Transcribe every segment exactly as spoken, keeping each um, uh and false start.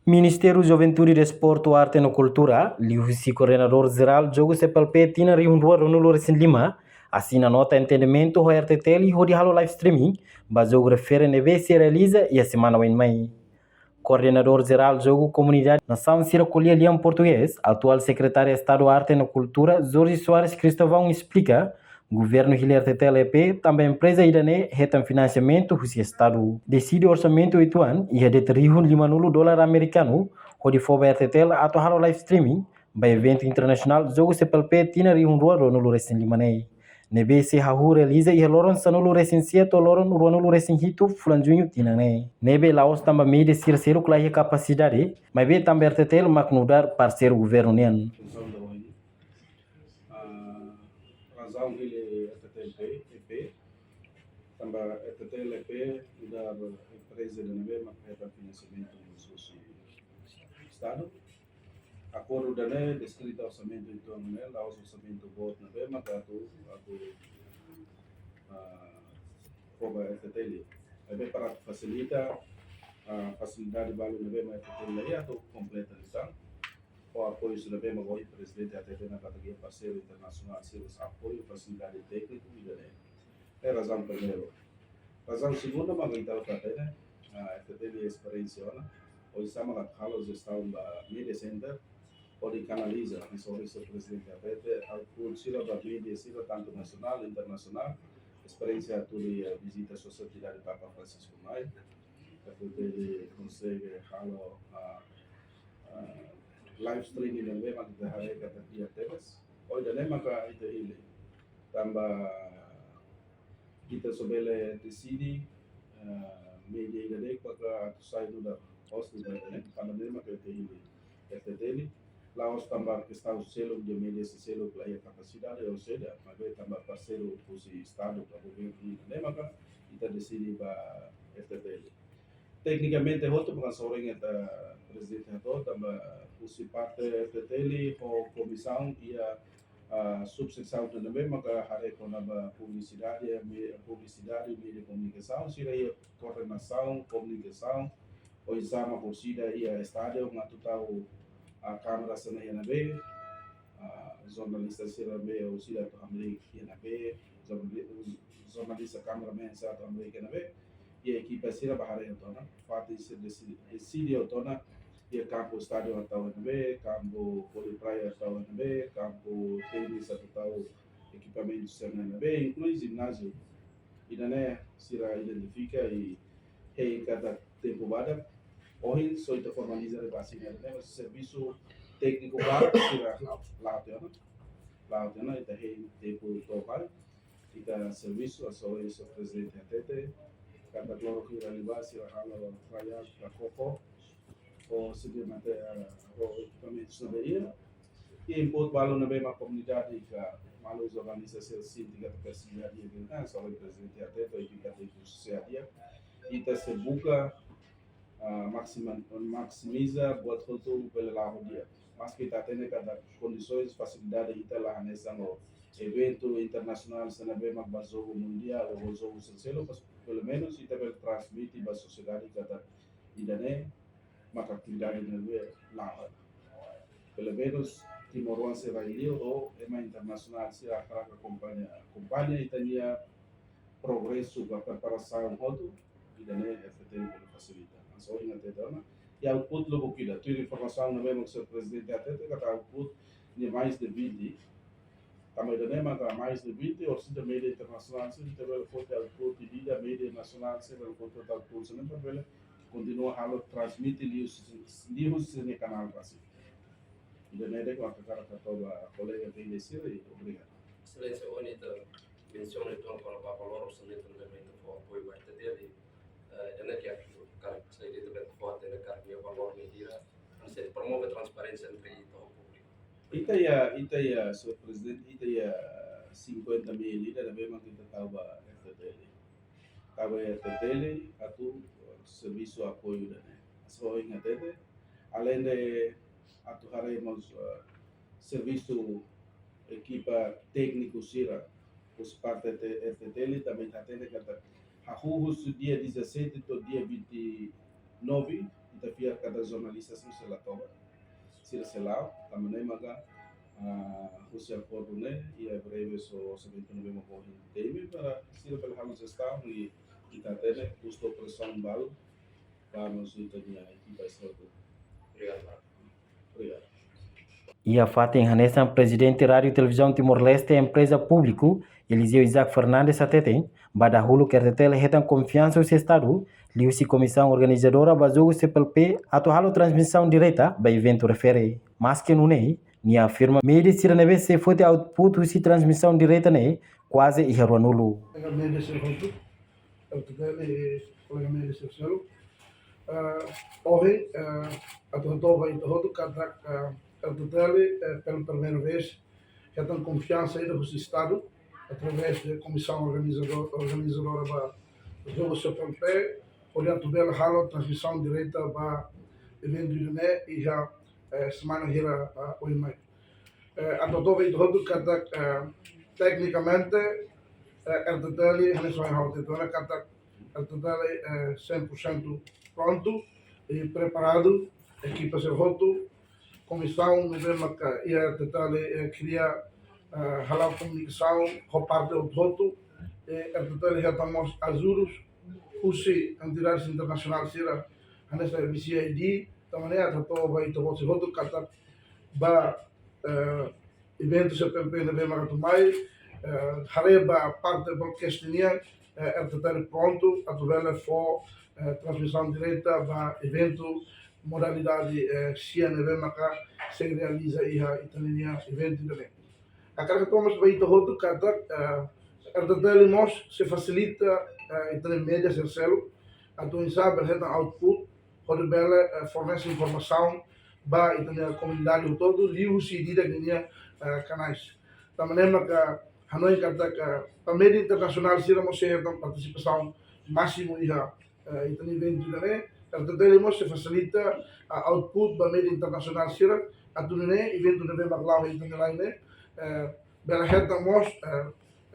Ministériu Juventude, Desportu, Arte no Kultura, liuhusi Koordenadór Jerál Jogu C P L P tinan rihun rua ruanulu resin lima, asina nota entendimentu ho R T T L hodi halo live streaming ba jogu refere ne'ebé sei realiza iha semana oin mai. Koordenadór Jerál Jogu Komunidade Nasaun sira Ko'alia Lian Portugés, atuál Sekretáriu Estadu Arte no Kultura, Jorge Soares Cristóvão, esplika, governu hili R T T L E P, tanba empreza ida-ne'e hetan finansiamentu husi Estadu. Deside orsamentu uitoan, iha de'it rihun limanulu dolar amerikanu, hodi fó ba R T T L atu halo live streaming ba eventu internasionál Jogu C P L P tinan rihun rua ruanulu resin lima ne'e. Ne'ebé sei hahú realiza iha loron sanulu resin sia to'o loron ruanulu resin hitu fulan Juñu tinan ne'e. Ne'ebé la'ós tanba média sira seluk la iha kapasidade, maibé tanba R T T L mak nu'udar parseiru governu nian. Ah, razaun hili R T T L E P, tanba R T T L E P nu'udar empreza ida ne'ebé mak hetan finansiamentu husi Estadu. Akordu ida-ne'e deskritu orsamentu uitoan ne'e, la'ós orsamentu boot ne'ebé mak atu, atu, ah, fó ba R T T L. Ne'ebé para fasilita, ah, fasilidade balu ne'ebé mak R T T L iha atu kompleta liután. Ho apoiu sira ne'ebé mak ohin Prezidente hatete ona katak iha parseiru internasionál sira mós apoiu fasilidade tékniku ida-ne'e. Ne'e razaun primeiru. Razaun segundu mak ita hatene, ah, R T T L iha esperiénsia ona, oinsá mak atu halo jestaun ba media center, hodi kanaliza, hanesan ohin Señór Prezidente hatete, output sira ba média sira tantu nasionál, internasionál, esperiénsia atu iha vizita sosiedade Papa Francisco mai, R T T L konsege halo, ah, ah, live streaming ne'ebé mak ita haree katak di'ak tebes. Ohin ida-ne'e maka ita hili. Tanba ita só bele deside, ah, média ida-ne'e maka atu sai nu'udar host ba ida-ne'e, tanba ne'e maka ita hili R T T L. La'ós tanba kestaun seluk de média sira seluk la iha kapasidade ou saida, maibé tanba parseiru husi Estadu ka governu ida-ne'e maka ita deside ba R T T L. Teknikamente hotu, bukan só ohin ita Prezidente hato'o, tanba husi parte R T T L ho komisaun iha, ah, subseksaun ne'ebé maka haree kona-ba publisidade, me-, publisidade, média komunikasaun, sira iha koordenasaun, komunikasaun, oinsá mak orsida iha estádiu, atu tau, ah, kámara sira iha ne'ebé, ah, jornalista sira ne'ebé orsida atu hamriik iha ne'ebé, jornali-, jornalista, cameraman sira atu hamriik iha ne'ebé, iha ekipa sira bá haree hotu ona, fatin sira deside, deside hotu ona, iha kampu estádiu atu tau iha ne'ebé, kampu vólei praia atu tau iha ne'ebé, kampu tenis atu tau ekipamentu sira iha ne'ebé, inklui jináziu. Ida-ne'e sira identifika i hein katak tempu badak, ohin só ita formaliza de'it ba asina ida-ne'e, mas servisu tékniku barak sira la'o tiha ona. La'o tiha ona, ita hein tempu to'o barak. Ita servisu, hanesan ohin Señór Prezidente hatete, katak loron hira liubá sira halo tryout ba koko, ho sira-nia mate, eh, ho ekipamentu sira ne'ebé iha. I input balu ne'ebé mak komunidade ka maluk jornalista sira sente katak presiza iha, hanesan ohin Prezidente hatete, ekipa tékniku sira di'ak. Ita sei buka, ah, maksima-, maksimiza buat hotu bele la'o ho di'ak. Maski ita hatene katak kondisoens, fasilidade ita la hanesan ho eventu internasionál sira ne'ebé mak ba jogu mundiál ou jogu sira seluk, mas pelumenus ita bele transmite ba sosiedade katak ida-ne'e maka atividade ne'ebé la'o. Pelumenus timoroan sira rai-liur ou ema internasionál sira hakarak akompaña, akompaña ita-nia progresu ka preparasaun hotu, ida-ne'e R T T L bele fasilita. Mas ohin ita hatene ona, i output lubuk ida. Tuir informasaun ne'ebé mak Señór Prezidente hatete katak output ne'e mais de vinte. Tanba ida-ne'e maka mais de vinte, orsida média internasionál sira, ita bele foti output ida, média nasionál sira bele foti output sira, entaun bele kontinua halo transmite liuhusi, liuhusi sira-nia kanál rasik. Ida-ne'e de'it mak hakarak hato'o ba kolega T V sira, i obrigadu. Exelénsia, ohin ita mensiona uitoan kona-ba valór orsamentu ne'ebé mak ita fó apoiu ba R T T L, eh, ida-ne'e ke karik, se ita bele fó hatene karik nia valór ne'e hira, atu promove transparénsia entre ita ho públiku. Ita iha, ita iha, Señór Prezidente, ita iha cinquenta mil ida ne'ebé mak ita tau ba R T T L. Tau ba R T T L atu, eh, servisu apoiu ida-ne'e. Hanesan ohin hatete, alende atu haree mós, eh, servisu ekipa tékniku sira husi parte T-, R T T L, tanba ita hatene katak hahú husi dia dezassete to'o dia vinte e nove, Ita fiar katak jornalista sira sei la toba, sira sei la'o, tanba ne'e maka, ah, husi akordu ne'e, iha breve só orsamentu ne'ebé mak ohin temi para sira bele halo jestaun i ita hatene, kustu operasaun balu, ba mós ita-nia ekipa estrada. Obrigadu. Obrigadu. Iha fatin hanesan, Prezidente Rádiu Televizaun Timor-Leste, Empreza Públiku, Eliseu Isaac Fernandes hateten, ba dahuluk R T T L hetan konfiansa husi Estadu, liuhusi komisaun organizadora ba jogu C P L P atu halo transmisaun direta ba eventu refere. Maske nune'e, nia afirma média sira ne'ebé sei foti output husi transmisaun direta ne'e kuaze iha ruanulu. Kolega média sira hotu, R T T L i kolega média sira seluk. Ah, ohin, ah, atu hato'o ba ita hotu katak, ah, R T T L, eh, pela primeira vez, hetan konfiansa ida husi Estadu, através de komisaun organizador, organizadora ba jogu C P L P, hodi atu bele halo transmisaun direta ba eventu ida-ne'e iha, eh, semana hira, ah, oin mai. Eh, atu hato'o ba ita hotu katak, eh, teknikamente, eh, R T T L, hanesan ohin ha'u hatete ona katak R T T L, eh, cem por cento prontu i preparadu, ekipa sira hotu, komisaun ne'ebé maka iha R T T L, eh, kria, eh, hala'o komunikasaun ho parte hotu-hotu, eh, R T T L hetan mós ajudus husi entidades internasionál sira, hanesan B C I D, tanba ne'e atu hato'o ba ita hotu-hotu katak ba, eh, eventu C P L P ne'ebé maka atu mai, eh, haree ba parte broadcast nian, eh, R T T L prontu atu bele fó, eh, transmisaun direta ba eventu modalidade, eh, sia ne'ebé maka sei realiza iha ita-nia eventu ida-ne'e. Hakarak hato'o mós ba ita hotu katak, eh, R T T L mós sei fasilita, eh, ita-nia média sira seluk atu oinsá bele hetan output hodi bele, eh, fornese informasaun ba ita-nia komunidade hotu-hotu liuhusi ida-idak ninia, eh, kanais. Tanba ne'e maka hanoin katak ba média internasionál sira mós sei hetan partisipasaun másimu iha, eh, ita-nia eventu ida-ne'e. R T T L mós sei fasilita, ah, output ba média internasionál sira atu nune'e eventu ne'ebé mak la'o iha ita-nia rain ne'e, eh, bele hetan mós, eh,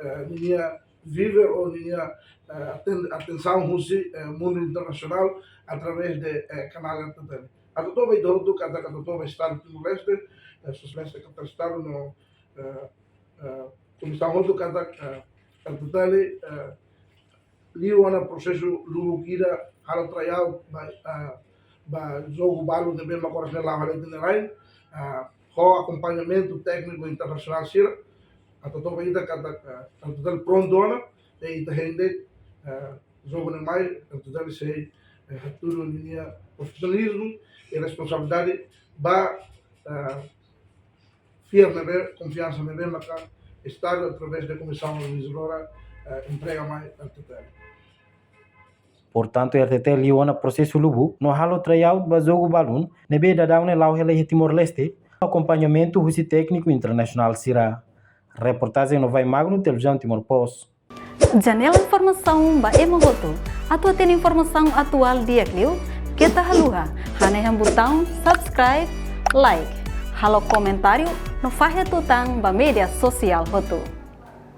eh, ninia viewer ou ninia, eh, aten-, atensaun husi, eh, mundu internasionál através de, eh, kanál R T T L. Atu hato'o ba ita hotu katak, atu hato'o ba Estadu Timor-Leste, eh, Sua Exelénsia Kapitál Estadu no, eh, eh, komisaun hotu katak, eh, R T T L, eh, liu ona prosesu lubuk ida halo tryout ba, eh, ba jogu balu ne'ebé mak oras ne'e la'o iha ita-nia rain, eh, ho akompañamentu tékniku internasionál sira, atu hato'o ba ita katak, eh, R T T L prontu ona, i ita hein de'it, eh, jogu ne'e mai, R T T L sei, eh, hatudu ninia profisionalizmu i responsabilidade ba, eh, fiar ne'ebé, konfiansa ne'ebé maka Estadu através de komisaun organizadora, eh, entrega mai R T T L. Portantu, R T T L liu ona prosesu lubuk no halo tryout ba jogu balun ne'ebé daudaun ne'e la'o hela iha Timor-Leste, akompañamentu husi tékniku internasionál sira. Reportajen Novai Magno, Televizaun Timor Post. Janela informasaun ba ema hotu. Atu hatene informasaun atuál di'ak liu, keta haluha hanehan butaun subscribe, like, halo komentáriu no fahe tutan ba média sosiál hotu.